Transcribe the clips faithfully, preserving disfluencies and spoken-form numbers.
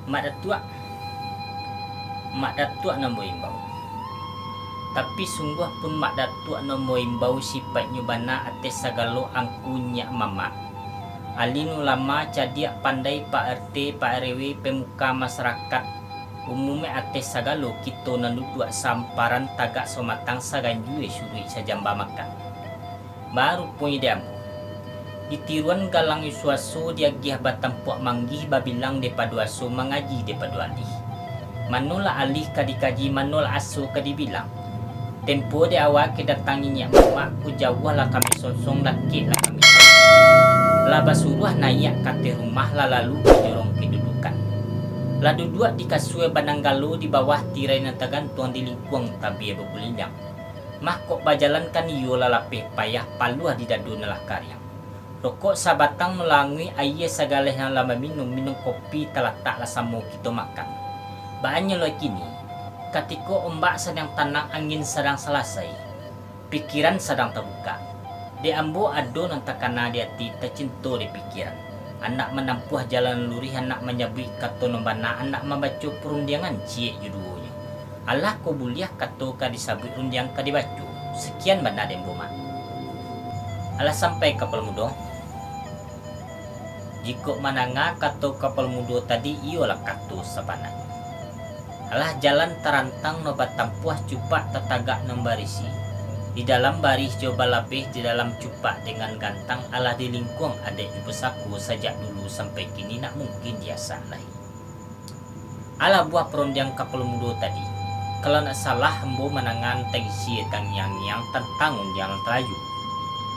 Mak Datuak, Mak Datuak nan ambo imbau. Tapi sungguah pun Mak Datuak nan ambo imbau sipaiknyo bana ateh sagalo angku nyiak mamak. Alim ulama, cadiak pandai, Pak R T, Pak R W, pemuka masarakat, umumnyo ateh sagalo kito nan duduak samparan tagak somatang saganjua suruik sajamba makan. Baruponyo di ambo. Ditiruan galang suaso diagiah batampuak manggih babilang depado aso mangaji depado alih. Manolah alih ka dikaji, manolah aso ka dibilang. Tempo di awal kedatangan nyiak mamak ko jauah lah kami sonsong, lakek lah kami sonsong. Lah basuruah naiak ka ateh rumah, lah lalu ka jorong kedudukan. Lah duduak di kasua bananggalo di bawah tirai nan tagantuang di lingkuang tabia baguliang. Mangkok bajalan kan iyo lah lapeh payah, paluah di dado nan lah kariang. Rokok sabatang nan lah anguih, aia sagaleh nan lah baminum, minum kopi talatak lah samo kito makan. Baanyo lo kini, katiko ombak sadang tanang, angin sadang salasai, pikiran sadang tabukak. Dek ambo ado nan takana di ati, tacinto di pikiran. Andak manampuah jalan nan luruih, andak manyabuik kato nan bana, andak mambaco parundiangan ciek jo duonyo. Alah ko buliah kato ka disabuik, rundiang ka dibaco. Sakian bana dek ambo, Mak. Alah sampai kapalo mudo? Jikok mandanga kato kapalo mudo tadi, iyolah kato sabananyo. Alah jalan tarantang nan batampuah, cupak tatagak nan barisi. Di dalam barih jo balabeh, di dalam cupak dengan gantang, alah di lingkuang adaik jo pusako sajak dulu sampai kini, ndak mungkin diasak lai. Alah buah parundiang kapalo mudo tadi, kalau ndak salah ambo mandanga nan tagisia tangiang-ngiang tantang rundiang nan talalu.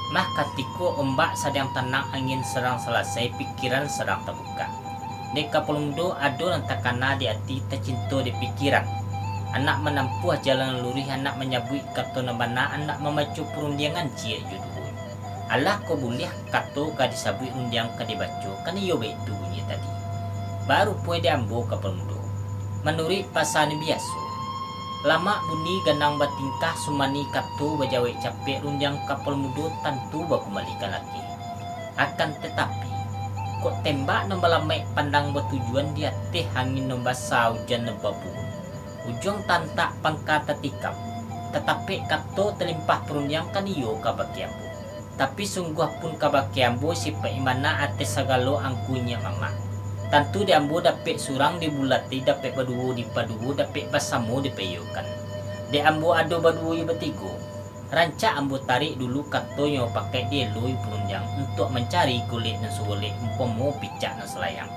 Mah katiko ombak sadang tanang, angin sadang salasai, pikiran sadang tabukak. Dek kapalo mudo ado nan takana di ati, tacinto di pikiran. Andak manampuah jalan nan luruih, andak manyabuik kato nan bana, andak mambaco parundiangan ciek jo duonyo. Alah ko buliah kato ka disabuik, rundiang ka dibaco, kan iyo baitu bunyi tadi. Barupo dek ambo kapalo mudo. Manuruik pasan biaso, lamak bunyi ganang batingkah, sumani kato bajawek capek, rundiang kapalo mudo tantu bakumbalikan laki. Akan tatapi, kok tembak nan balamaik pandang batujuan di ateh angin nan basa, ujan nan babuwun, ujuang tantak pangka tatikam, tatapek kato talimpah parundiang, kan iyo kabake ambo. Tapi sungguah pun kabake ambo sipaik bana ateh sagalo angku nyiak mamak. Tantu dek ambo dapek surang dibulati, dapek baduo dipaduo, dapek basamo dipaiyokan. Dek ambo ado baduo jo batigo. Rancak ambo tarik dulu kato nan pakai dieloi parundiang, untuak mancari golek nan sagolek, umpamo picak nan salayang.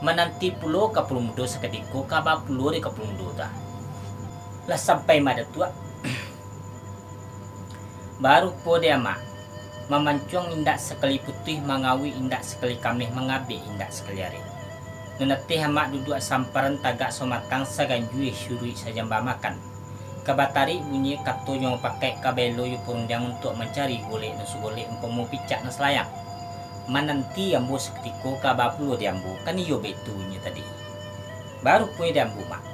Mananti pulo kapalo mudo sakutiko, kaba pulo dek kapalo mudo tu. Lah sampai Mak Datuak? Barupo dek amak, mamancuang indak sakali putuih, mangawik indak sakali kameh, mangabek indak sakali arek. Nan ateh amak duduak samparan, tagak somatang saganjua suruik sajamba makan. Ka batarik bunyi kato nan pakai, ka baeloi parundiang untuak mancari golek nan sagolek, umpamo picak nan salayang. Mananti ambo sakutiko, kaba pulo dek ambo, kan iyo baitu bunyi tadi. Barupo dek ambo, Mak.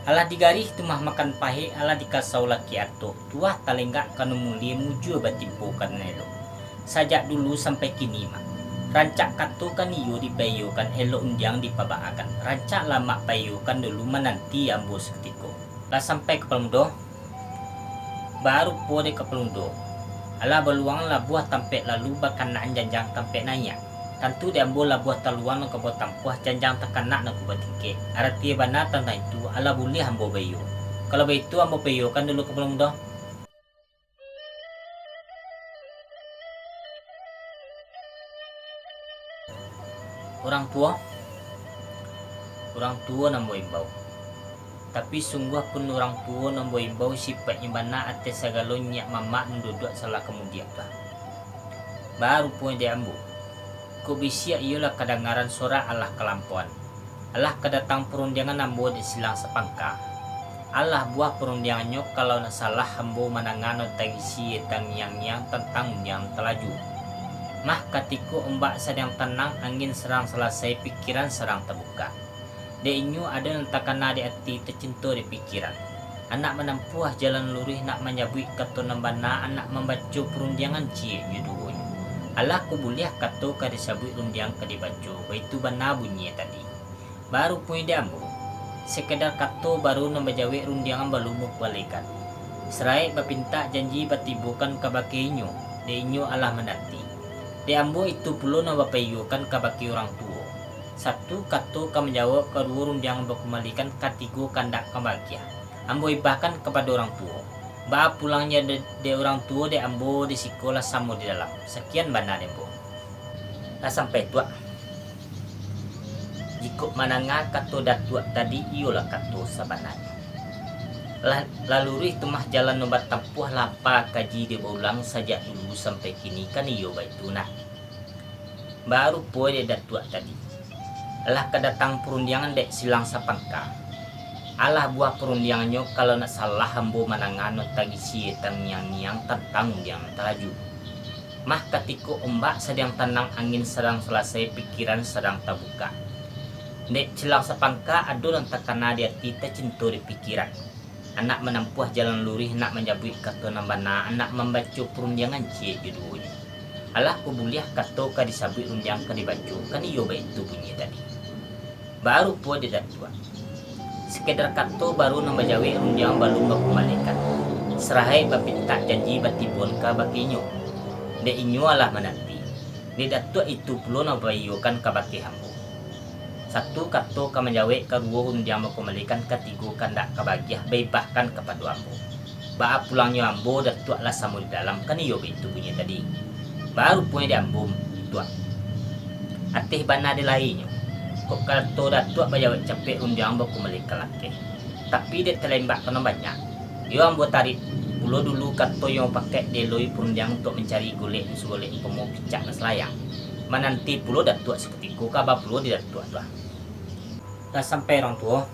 Alah digarih tumah makan pahek, alah dikasau laki atok, tuah talenggak ka nan mulie, mujua batimpo ka nan elok. Sajak dulu sampai kini, Mak. Rancak kato kan iyo dipaiyokan, elok rundiang dipabaakan. Rancak lah Mak paiyokan dulu, mananti ambo sakutiko. Lah sampai kapalo mudo? Barupo dek kapalo mudo. Alah baluang labuah tampek lalu, bakanaan janjang tampek naiak. Tantu dek ambo labuah taluang nan ka batampuah, janjang takanak nan ka batingkek. Arati bana tantang itu, alah buliah ambo baiyo. Kalau baitu, ambo paiyokan dulu kapalo mudo. Urang tuo, urang tuo nan ambo imbau. Tapi sungguah pun urang tuo nan ambo imbau sipaiknyo bana ateh sagalo nyiak mamak nan duduak salah kamudiak tu. Baruponyo dek ambo, kok bisiak iyolah kadangaran, sorak alah kalampauan. Alah ka datang parundiangan ambo dek silang sapangka. Alah buah parundiangannyo, kalau ndak salah ambo mandanga nan tagisia tangiang-ngiang tantang rundiang nan talaju. Mah katiko ombak sadang tanang, angin sadang salasai, pikiran sadang tabukak. Dek inyo ado nan takana di ati, tacinto di pikiran. Andak manampuah jalan nan luruih, nak manyabuik kato nan bana, andak mambaco parundiangan ciek jo duonyo. Alah kok buliah kato ka disabuik, rundiang ka dibaco, baitu bana bunyinyo tadi. Baruponyo dek ambo, sekedar kato baru nan bajawek rundiangan balun bakumbalikan. Saraik bapintak janji batibokan kabake inyo, dek inyo alah mananti. Dek ambo itu pulo nan bapaiyokan kabake urang tuo. Satu kato ka manjawab, kaduo rundiangan bakumbalikan, katigo kandak ka maagiah. Ambo ibahkan kapado urang tuo. Baa pulangnyo de-, dek urang tuo, dek ambo di siko lah samo di dalam. Sakian bana dek ambo. Lah sampai tuak. Jikok mandanga kato Datuak tadi, iyolah kato sabananyo. Lah, lah luruih tu mah jalan nan batampuah, lah apa kaji dek baulang sajak dulu sampai kini, kan iyo baitu nah. Barupo dek Datuak tadi, lah ka datang parundiangan dek silang sapangka. Alah buah parundiangannyo, kalau nak salah ambo mandanga nan tagisi tangiang-ngiang tantang rundiang nan talaju. Mah katiko ombak sadang tanang, angin sadang salasai, pikiran sadang tabukak. Dek silang sapangka ado nan takana di ati, tacinto di pikiran. Anak manampuah jalan luruih, nak manjabuik kato nan bana, anak mambaco parundiangan ciek jo duonyo. Alah kok buliah kato ka disabuik, rundiang ka dibaco, kan iyo baitu bunyi tadi. Barupo dek Datuak. Sekedar kato baru nan bajawek, rundiang balun bakumbalikan. Saraik bapintak janji batibokan kabake inyo. Dek inyo alah mananti. Dek Datuak itu pulo nan bapaiyokan kabake ambo. Satu kato ka manjawek, kaduo rundiang bakumbalikan, katigo kandak ka maagiah, baibahkan kapado ambo. Baa pulangnyo ambo, Datuak lah samo di dalam, kan iyo baitu bunyi tadi. Baruponyo dek ambo, Tuak. Ateh bana dek lainyo. Kok kato Datuak bajawek capek, rundiang bakumbalikan lakeh. Tapi dek talembak ka nan banyak. Iyo ambo tarik pulo dulu kato nan pakek, dieloi parundiang untuak mancari golek nan sagolek, umpamo picak nan salayang. Mananti pulo Datuak sakutiko, kaba pulo di Datuak tu ah. Lah sampai urang tuo.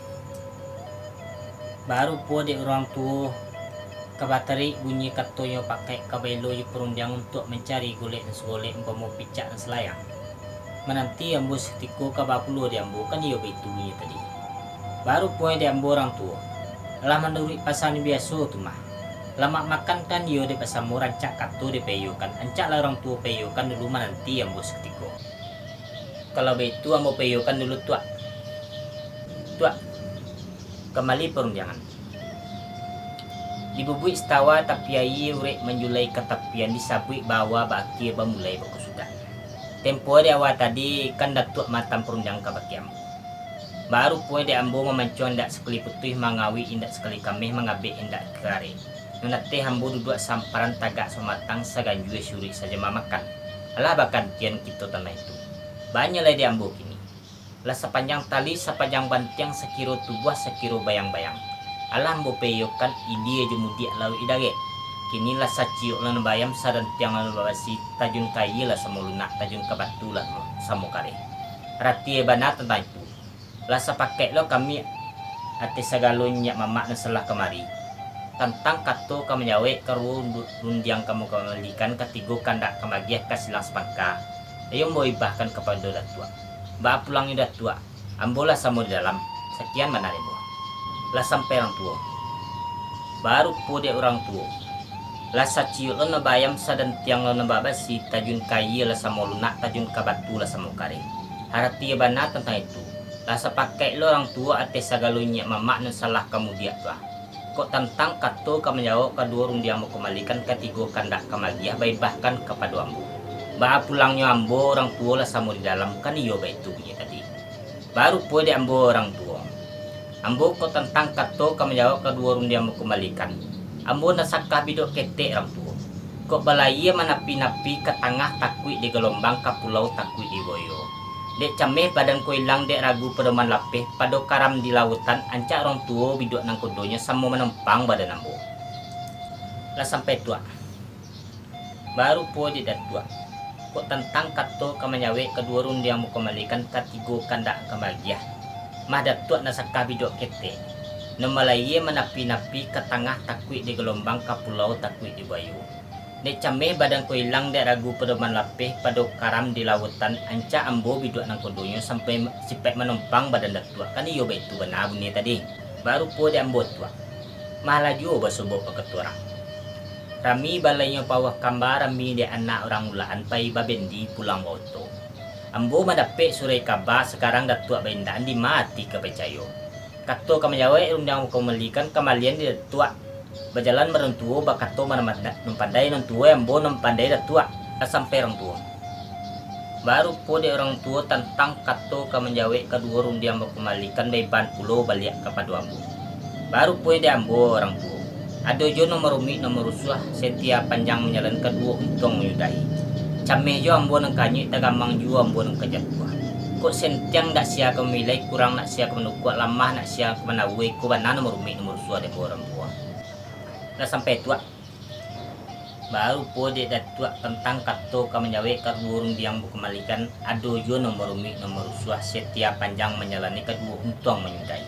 Barupo dek urang tuo ka batarik bunyi kato nan pakek, ka baeloi parundiang untuak mancari golek nan sagolek, umpamo picak nan salayang. Mananti ambo sakutiko, kaba pulo di ambo, kan iyo baitu bunyi tadi. Baruponyo dek ambo urang tuo, lah manuruik pasan biaso tu mah. Lamak makan kan iyo dek basamo, rancak kato dipaiyokan, ancaklah urang tuo paiyokan dulu, mananti ambo sakutiko. Kalau baitu ambo paiyokan dulu, Tuak. Tuak, kambali parundiangan. Dibubuik satawa tapi aia, urek manjulai ka tapian, disabuik baawa baakia, bamulai bakusudah. Tempo di awa tadi, kan Datuak matam parundiangan kabake ambo. Baruponyo dek ambo mamancuang indak sakali putuih, mangawik indak sakali kameh, mangabek indak kareh. Nan ateh ambo duduak samparan, tagak samatang, saganjua suruik sajo mamakan. Alah bagantian kito tanah itu. Banyak lai di ambo kini. Lah sapanjang tali, sapanjang bantiang, sakiro tubuah, sakiro bayang-bayang. Alah ambo paiyokan ilia jo mudiak lauik darek. Kini lah saciok lah nan baayam, sadantiang lah nan babasi, tajun ka aia lah samo lunak, tajun ka batu lah samo kareh. Arati bana tantang itu. Lah sapakaik lo kami ateh sagalo niniak mamak nan salah kamari, tantang kato ka manjawek, karuwo rundu-, rundiang ka mukambalikan, katigo kandak ka maagiah ka silang sapangka. Ayo ambo ibahkan kapado Datuak. Baa pulangnyo Datuak, ambo lah samo di dalam. Sakian bana dek ambo. Lah sampai urang tuo. Barupo dek urang tuo. Lah saciok lo nan baayam, sadantiang lo nan babasi, tajun ka aia lah samo lunak, tajun ka batu lah samo kareh. Arati bana tantang itu. Lah sapakaik lo urang tuo ateh sagalo niniak mamak nan salah ka mudiak tu ah. Kok tantang kato ka manjawab, kaduo rundiang mukambalikan, katigo kandak ka maagiah, baibahkan kapado ambo. Baa pulangnyo ambo, urang tuo lah samo di dalam, kan iyo baitu bunyi tadi. Barupo dek ambo urang tuo. Ambo kok tantang kato ka manjawab, kaduo rundiang mukambalikan. Ambo nan sakah bidok ketek urang tuo. Kok balayia manapi-napi ka tangah, takuik di galombang, ka pulau takuik di buayo. Dek cameh badan ko ilang, dek ragu padoman lapeh, pado karam di lautan, ancak urang tuo bidok nangkodonyo samo manumpang badan ambo. Lah sampai tuak. Barupo dek Datuak. Kok tantang kato ka manjawek, kaduo rundiang mukambalikan, katigo kandak ka maagiah. Mah Datuak nan sakah bidok ketek. Nan balayia manapi-napi ka tangah, takuik di galombang, ka pulau takuik di buayo. Dek cameh badan ko ilang, dek ragu padoman lapeh, pado karam di lautan, ancak ambo bidok nangkodonyo sampai sipaik manumpang badan Datuak, kan iyo baitu bana bunyi tadi. Barupo dek ambo tuak. Mah lah juo basobok bakato urang. Rami balainyo pawah kamba, rami dek anak urang ulakan, pai babendi pulang baoto. Ambo mandapek surai kaba sakarang Datuak baindaan, dima ati ka picayo. Kato ka manjawek rundiang bakumalikan, kambalian di Datuak. Bajalan urang tuo bakato, nan pandai nan tuo, ambo nan pandai Datuak, lah sampai urang tuo. Barupo dek urang tuo tantang kato ka manjawek kaduo rundiang bakumalikan, baiban pulo baliak kapado ambo. Barupo dek ambo urang tuo, ado juo nan marumek nan marusuah, setia panjang manjalan kaduo untuang manyudahi. Cameh juo ambo nan kanyuik, tagamang juo ambo nan ka jatuah. Kok sentiang ndak sia ka mamilai, kurang ndak sia ka manukuak, lamah ndak sia ka manawua, iko bana nan marumek nan marusuah dek ambo urang tuo. Lah sampai Tuak. Barupo dek Datuak tantang kato ka manjawek kaduo rundiang bakumalikan, ado juo nan marumek nan marusuah, setia panjang manjalani kaduo untuang manyudahi.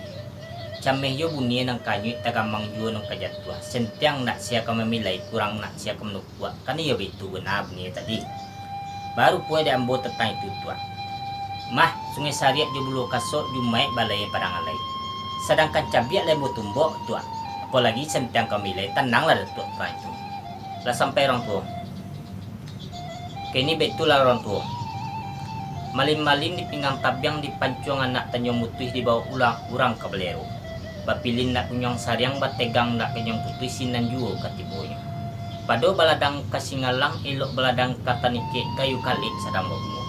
Cameh juo bunyi nan kanyuik, tagamang juo nan ka jatuah, sentiang ndak sia ka mamilai, kurang ndak sia ka manukuak, kan iyo baitu bana bunyi tadi. Barupo dek ambo tantang itu, Tuak. Mah, Sungai Sariak jo Buluah Kasok, Jumaik balai Padang Alai. Sadangkan cabiak lai ambo tumbok, Tuak. Apolagi sentiang ka mamilai, tananglah Datuak tantang itu. Lah sampai urang tuo. Kini baitulah urang tuo. Malin-malin di pinggang tabiang, dipancuang anak tanjuang butuih, dibaok ulang urang ka balero. Bapilin ndak kunjuang sariang, bategang ndak kunjuang putuih, sinan juo ka tibonyo. Pado baladang ka Singalang, elok baladang ka Tanikek, kayu kalek sadang babungo.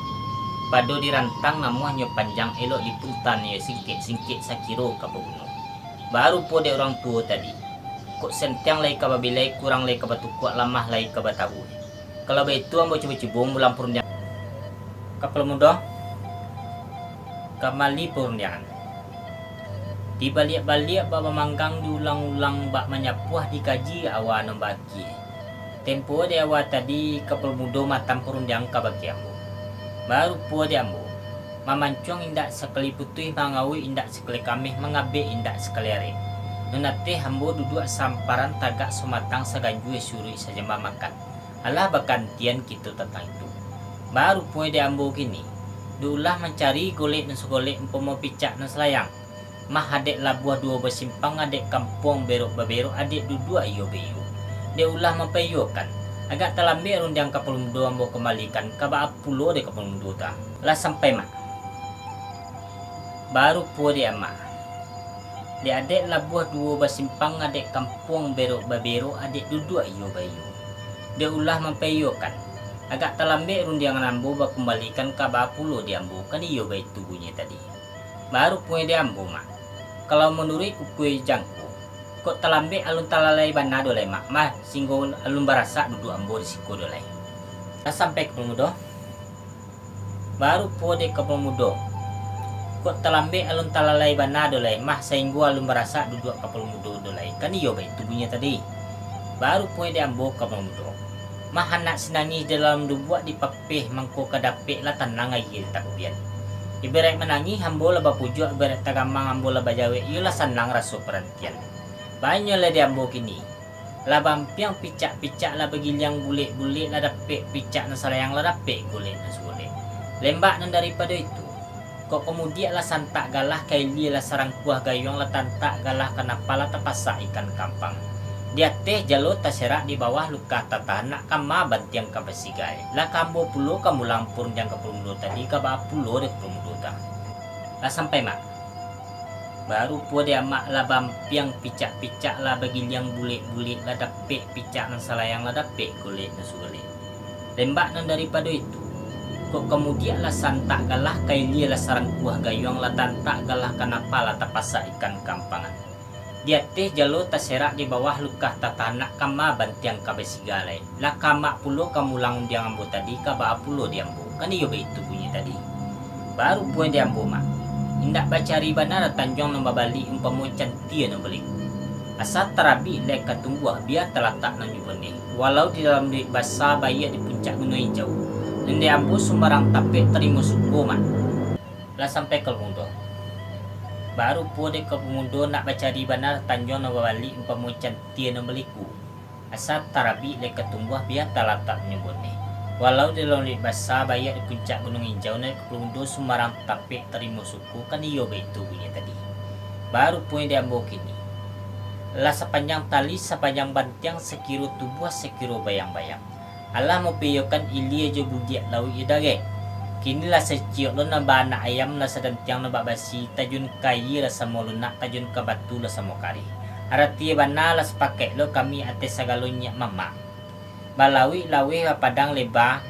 Pado dirantang namuahnyo panjang, elok dipuntan iyo singkek-singkek, sakiro ka paguno. Barupo dek urang tuo tadi, kok sentiang lai ka babilai, kurang lai ka batukuak, lamah lai ka batawua. Kalau baitu, ambo cubo-cubo mulang parundiangan. Kapalo mudo, kambali parundiangan. Dibaliak-baliak bak bamanggang, diulang-ulang bak manyapuah, dikaji awa nan baakia. Tempo dek awa tadi, kapalo mudo matam parundiangan kabake ambo. Barupo dek ambo, mamancuang indak sakali putuih, mangauik indak sakali kameh, mangabek indak sakali arek. Nan ateh ambo duduak samparan, tagak samatang, saganjua suruik sajambah makan. Alah bagantian kito tantang itu. Barupo dek ambo kini, dek ulah mancari golek nan sagolek, umpamo picak nan salayang. Mah adek labuah duo basimpang, adek kampuang berok baberok, adek duduak iyo baiyo. Dek ulah mampaiyokan, agak talambek rundiang kapalo mudo, ambo kambalikan ka baa pulo dek kapalo mudo tu. Lah sampai, Mak. Barupo dek Amak. Dek adek labuah duo basimpang, adek kampuang berok baberok, adek duduak iyo baiyo. Dek ulah mampaiyokan, agak talambek rundiangan ambo, bakumbalikan ka baa pulo dek ambo, kan iyo baitu bunyi tadi. Barupo dek ambo, Mak. Kalau manuruik ukua jangko, kok talambek alun talalai bana do lai, Mak, mah, sahinggo alun barasak duduak ambo di siko do lai. Lah sampai kapalo mudo. Barupo dek kapalo mudo. Kok talambek alun talalai bana do lai, mah, sahinggo alun barasak duduak kapalo mudo do lai. Kan iyo baitu bunyi tadi. Barupo dek ambo kapalo mudo. Mah anak sinangih di dalam lubuak dipapeh, mangko ka dapek lah tanang aia di takubian. Ibaraik manangih ambo lah bapujuak, ibaraik tagamang ambo lah bajawek, iyo lah sanang raso parantian. Banyo lah di ambo kini. Lah baampiang picak-picak, lah bagiliang bulek-bulek, lah dapek picak nan salayang, lah dapek golek nan sagolek. Lembak nan daripado itu, kok kamudiak lah santak galah, ka ilia lah sarangkuah gayuang, lah tantak galah kanapa, lah tapasak ikan kampang. Di ateh jalo taserak, di bawah lukah tatahan, nak kama bantiang ka basigai. Lah ka ambo pulo ka mulang parundiangan kapalo mudo tadi, ka baa pulo dek kapalo mudo tu. Lah sampai, Mak. Barupo dek Amak lah baampiang picak-picak, lah bagiliang bulek-bulek, lah dapek picak nan salayang, lah dapek golek nan sagolek. Lembak nan daripado itu, kok kamudiak lah santak galah, ka ilia lah sarangkuah gayuang, lah tantak galah kanapa, lah tapasak ikan kampangan. Di ateh jalo taserak, di bawah lukah tatahan, nak kama bantiang ka basigai lai. Lah ka Amak pulo ka mulang rundiang ambo tadi, ka baa pulo di ambo. Kan iyo baitu bunyi tadi. Barupo dek ambo, Mak. Indak bacari bana tanjuang nan babalik, umpamo cantia nan baliku. Asa tarabik lai ka tumbuah, bia talatak nan jo boneh. Walau di dalam luik basa, baiak di puncak gunuang ijau. Nan dek ambo sumbarang tapek, tarimo suko, Mak. Lah sampai kapalo mudo. Barupo dek kapalo mudo, nak bacari bana tanjuang nan babalik, umpamo cantia nan baliku. Asa tarabik lai ka tumbuah, bia talatak nan jo boneh. Walau di dalam luik basa, baiak di puncak gunuang ijau, nan dek kapalo mudo sumbarang tapek, tarimo suko, kan iyo baitu bunyi tadi. Barupo dek ambo kini. Lah sapanjang tali, sapanjang bantiang, sakiro tubuah, sakiro bayang-bayang. Alah mampaiyokan ilia jo budiak, lauik jo dareh. Kini lah saciok lo nan baanak ayam, lah sadantiang nan bak basi, tajun ka aia lah samo lunak, tajun ka batu lah samo karih. Aratie bana lah sapakaik lo kami ateh sagalo nyiak mamak. Balauik laweh bapadang leba,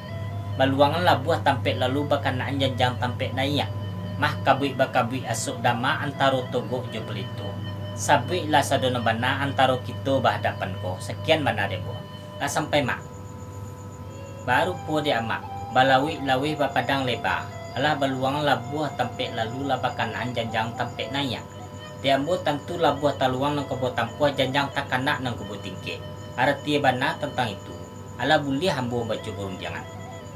baluangan labuah tampek lalu, bakanaan janjang tampek naiak. Mah kabuik bakabuik asok dama antaro togok jo palito. Sabuiklah sado nan bana antaro kito bahadapan ko, sakian bana dek ambo. Lah sampai, Mak? Baru puo dek Amak, balauik laweh bapadang leba, alah baluangan labuah tampek lalu, lah bakanaan janjang tampek naiak. Dek ambo tantu labuah taluang nan kubo tampuah, janjang takanak nan kubo tingkek. Aratie bana tantang itu, alah buliah ambo mambaco parundiangan.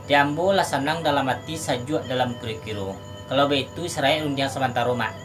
Dek ambo lah sanang dalam ati, sajuak dalam kiro-kiro. Kalau baitu, saraik rundiang samantaro, Mak.